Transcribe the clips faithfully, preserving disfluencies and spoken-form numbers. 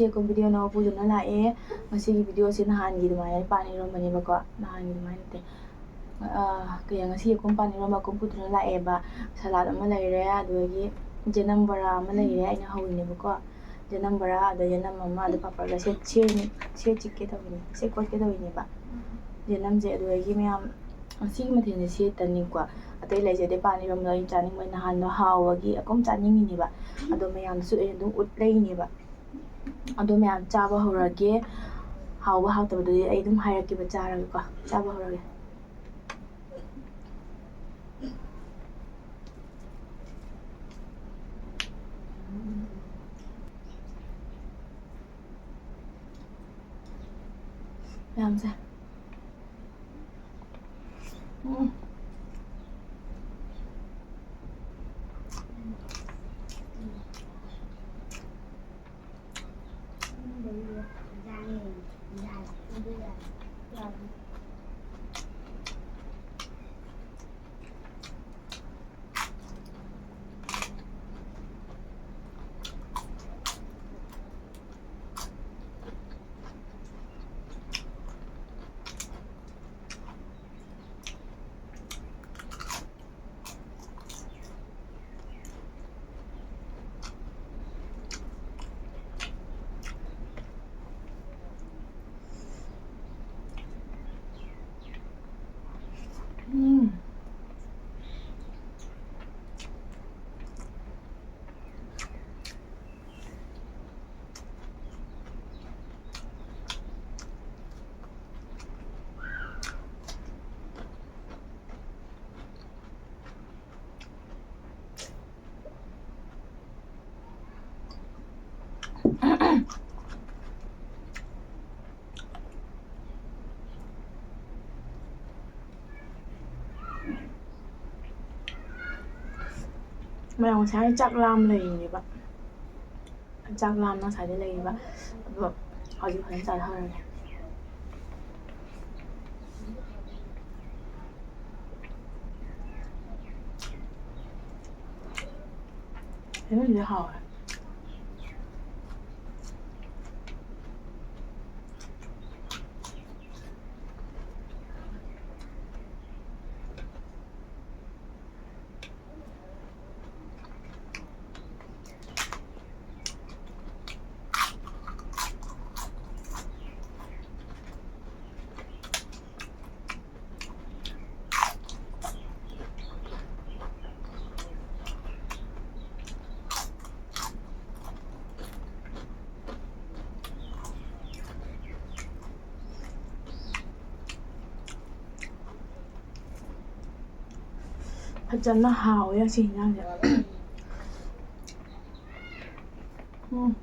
ꯌꯦꯀꯨꯝ video ꯑꯅꯧꯕ ꯄꯨꯗꯨꯅ ꯂꯥꯛꯑꯦ꯫ ꯉꯁꯤꯒꯤ ꯚꯤꯗꯤꯑꯣꯁꯦ ꯅꯍꯥꯟꯒꯤ ꯑꯗꯨꯃꯥꯏꯅ ꯄꯥꯟ ꯏꯔꯣꯝꯕꯅꯦꯕꯀꯣ꯫ ꯅꯍꯥꯟꯒꯤ ꯑꯗꯨꯃꯥꯏꯅ ꯅꯠꯇꯦ꯫ ꯑ, ꯀꯩ, ꯉꯁꯤ ꯌꯦꯀꯨꯝ ꯄꯥꯟ ꯏꯔꯣꯝꯕ ꯀꯨꯝ ꯄꯨꯗꯨꯅ ꯂꯥꯛꯑꯦꯕ꯫ ꯁꯂꯥꯗ ꯑꯃ ꯂꯩꯔꯦ, ꯑꯗꯨꯗꯒꯤ ꯌꯦꯅꯝ ꯕꯣꯔꯥ ꯑꯃ ꯂꯩꯔꯦ, ꯑꯩꯅ ꯍꯧꯔꯤꯅꯦꯕꯀꯣ꯫ ꯌꯦꯅꯝ ꯕꯣꯔꯥ, ꯑꯗ ꯌꯦꯅꯝ ꯑꯃ, ꯑꯗ ꯄꯥꯄꯔꯒ ꯁꯦ-, ꯁꯦ-, ꯁꯦꯠ ꯆꯤꯛꯀꯦ ꯇꯧꯕꯅꯦ, ꯁꯦꯠ ꯀꯣꯠꯀꯦ ꯇꯧꯕꯅꯦꯕ꯫ ꯌꯦꯅꯝꯁꯦ, ꯑꯗꯨꯗꯒꯤ ꯃꯌꯥꯝ ꯉꯁꯤꯒꯤ ꯃꯊꯦꯜꯁꯦ ꯁꯦꯠꯇꯅꯤꯀꯣ꯫ ꯑꯇꯩ ꯂꯩꯖꯗꯦ, ꯄꯥꯟ ꯏꯔꯣꯝꯕꯗꯣ ꯑꯩꯅ ꯆꯥꯅꯤꯡꯕ, ꯅꯍꯥꯟꯗꯣ ꯍꯥꯎꯕꯒꯤ ꯑꯗꯨꯝ ꯆꯥꯅꯤꯡꯉꯤꯅꯦꯕ꯫ ꯑꯗꯣ ꯃꯌꯥꯝꯗꯁꯨ ꯑꯩ ꯑꯗꯨꯝ ꯎꯠ ꯂꯩꯅꯦꯕ꯫ ꯑꯗꯣ ꯃꯌꯥꯝ ꯆꯥꯕ ꯍꯧꯔꯒꯦ꯫ ꯍꯥꯎꯕ ꯍꯥꯎꯇꯕꯗꯨꯗꯤ ꯑꯩ ꯑꯗꯨꯝ ꯍꯥꯏꯔꯛꯀꯦꯕ, ꯆꯥꯔꯒꯀꯣ꯫ ꯆꯥꯕ ꯍꯧꯔꯒꯦ꯫ ꯃꯌꯥꯝꯁꯦ꯫ ꯎꯝ꯫ ꯎꯝ꯫ ꯃꯌꯥꯝ ꯉꯁꯥꯏ ꯆꯥꯛ ꯂꯥꯝ ꯂꯩꯔꯤꯅꯦꯕ꯫ ꯆꯥꯛ ꯂꯥꯝꯅ ꯉꯁꯥꯏꯗꯩ ꯂꯩꯔꯤꯕ꯫ ꯑꯗꯣ ꯍꯧꯖꯤꯛ ꯐꯖꯅ ꯆꯥꯊꯔꯒꯦ꯫ ꯍꯩꯅꯧꯁꯦ ꯍꯥꯎꯋꯦ꯫ ꯐꯖꯅ ꯍꯥꯎꯋꯦ ꯁꯤ ꯍꯤꯟꯖꯥꯡꯁꯦ꯫ ꯎꯝ꯫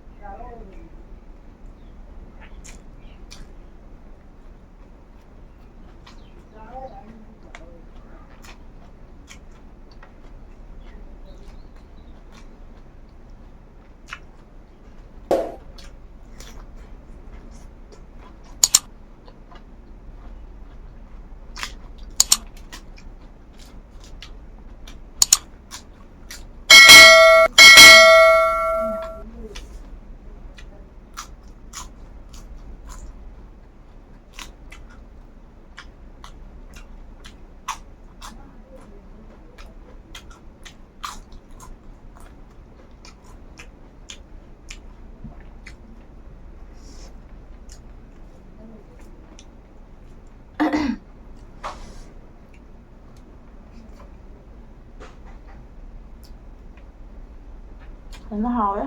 ꯐꯖꯅ ꯍꯥꯎꯋꯦ꯫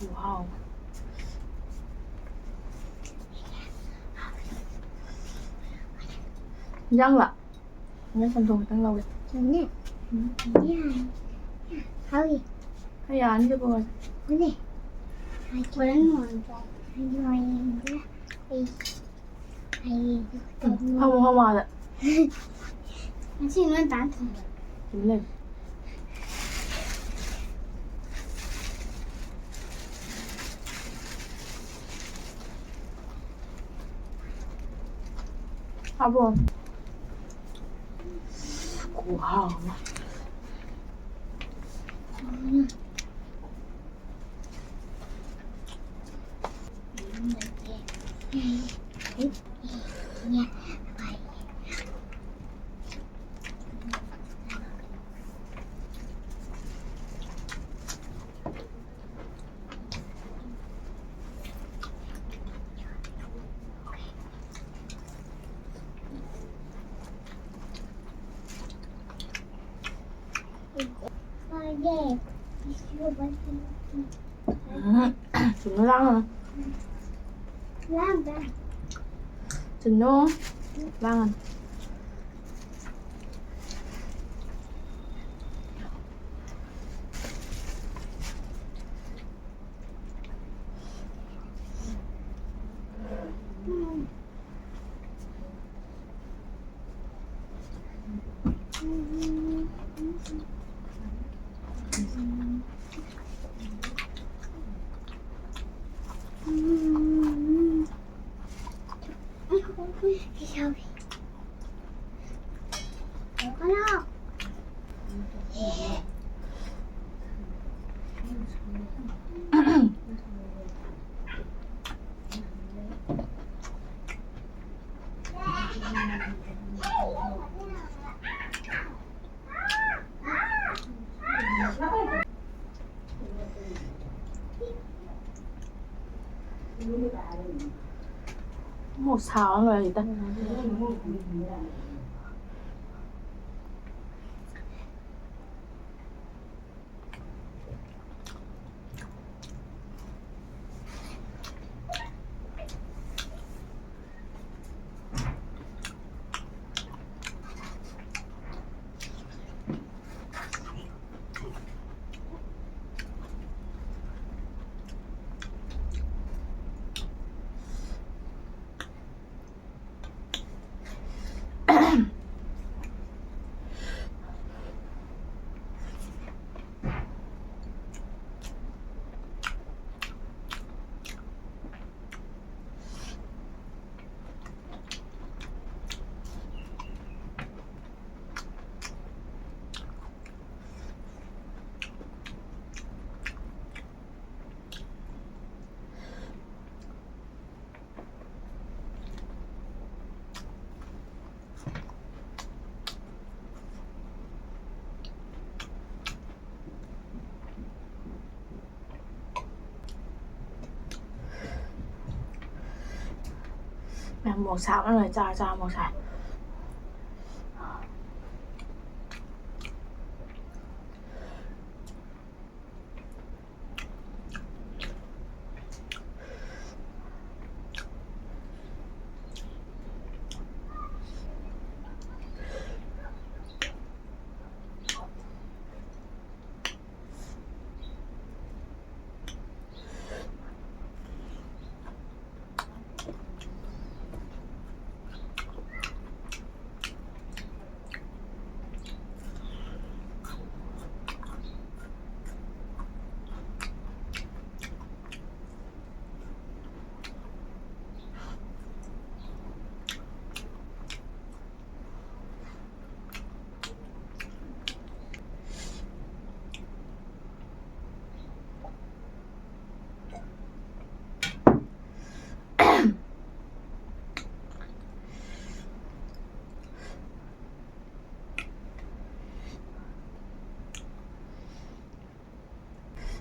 Wow. ꯌꯥꯡꯂꯥ? ꯅꯪ ꯁꯟꯊꯣꯡ ꯈꯤꯇꯪ ꯂꯧꯒꯦ꯫ ꯌꯥꯅꯤ꯫ ꯎꯝ꯫ ꯌꯥꯅꯤ꯫ ꯍꯥꯎꯏ꯫ ꯈꯔ ꯌꯥꯅꯤꯗ ꯄꯨꯔꯛꯑꯣ꯫ ꯍꯣꯏꯅꯦ꯫ ꯍꯣꯔꯦꯟ ꯅꯣꯡꯉꯥꯟꯕ꯫ ꯍꯌꯦꯡꯗ ꯑꯩ ꯍꯌꯦꯡꯗ ꯐꯝꯃꯣ, ꯐꯝꯃꯣ ꯑꯥꯗ꯫ ꯉꯁꯤ ꯅꯣꯏ ꯗꯥꯅ ꯊꯣꯡꯕ꯫ ꯆꯨꯝ ꯂꯩ꯫ ꯍꯥꯞꯄꯣ꯫ ꯈꯨꯍꯥꯎ ꯑꯃ꯫ ꯎꯝ꯫ ꯎꯝ, ꯆꯨꯝꯅ ꯂꯥꯡꯒꯅꯨ꯫ ꯆꯨꯝꯅ ꯂꯥꯡꯒꯅꯨ꯫ ꯑꯃꯨꯛ ꯁꯥꯎꯔ ꯂꯣꯏꯔꯦꯗ꯫ ꯃꯌꯥꯝ ꯃꯣꯔꯣꯛ ꯁꯥꯕꯅ ꯂꯣꯏ ꯆꯥꯔ ꯆꯥꯔ ꯃꯣꯔꯣꯛ ꯁꯥꯏ꯫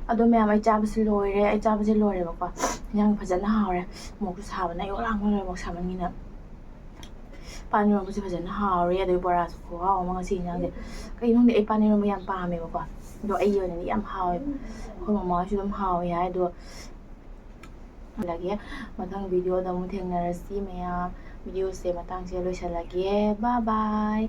ꯑꯗꯣ ꯃꯌꯥꯝ, ꯑꯩ ꯆꯥꯕꯁꯦ ꯂꯣꯏꯔꯦ꯫ ꯑꯩ ꯆꯥꯕꯁꯦ ꯂꯣꯏꯔꯦꯕꯀꯣ꯫ ꯏꯟꯖꯥꯡ ꯐꯖꯅ ꯍꯥꯎꯔꯦ꯫ ꯃꯣꯔꯣꯛꯁꯨ ꯁꯥꯕꯅ ꯑꯩ ꯋꯥ ꯂꯥꯡꯕ ꯂꯣꯏꯔꯦ, ꯃꯣꯔꯣꯛ ꯁꯥꯃꯟꯒꯤꯅ꯫ ꯄꯥꯟ ꯏꯔꯣꯟꯕꯁꯦ ꯐꯖꯅ ꯍꯥꯎꯔꯦ꯫ ꯑꯗꯩ ꯕꯣꯔꯥꯁꯨ ꯈꯨꯍꯥꯎ ꯑꯃ ꯉꯁꯤ ꯏꯟꯖꯥꯡꯁꯦ꯫ ꯀꯩꯅꯣ ꯈꯪꯗꯦ, ꯑꯩ ꯄꯥꯟ ꯏꯔꯣꯟꯕ ꯌꯥꯝ ꯄꯥꯝꯃꯦꯕꯀꯣ꯫ ꯑꯗꯣ ꯑꯩꯒꯤ ꯑꯣꯏꯅꯗꯤ ꯌꯥꯝ ꯍꯥꯎꯋꯦꯕ꯫ ꯑꯩꯈꯣꯏ ꯃꯃꯥ ꯍꯣꯏꯁꯨ ꯑꯗꯨꯝ ꯍꯥꯎꯋꯦ ꯍꯥꯏ꯫ ꯑꯗꯣ ꯂꯒꯦ꯫ ꯃꯊꯪ ꯚꯤꯗꯤꯑꯣꯗ ꯑꯃꯨꯛ ꯊꯦꯡꯅꯔꯁꯤ ꯃꯌꯥꯝ꯫ ꯚꯤꯗꯤꯑꯣꯁꯦ ꯃꯇꯥꯡꯁꯤꯗ ꯂꯣꯏꯁꯤꯜꯂꯒꯦ꯫ Bye bye꯫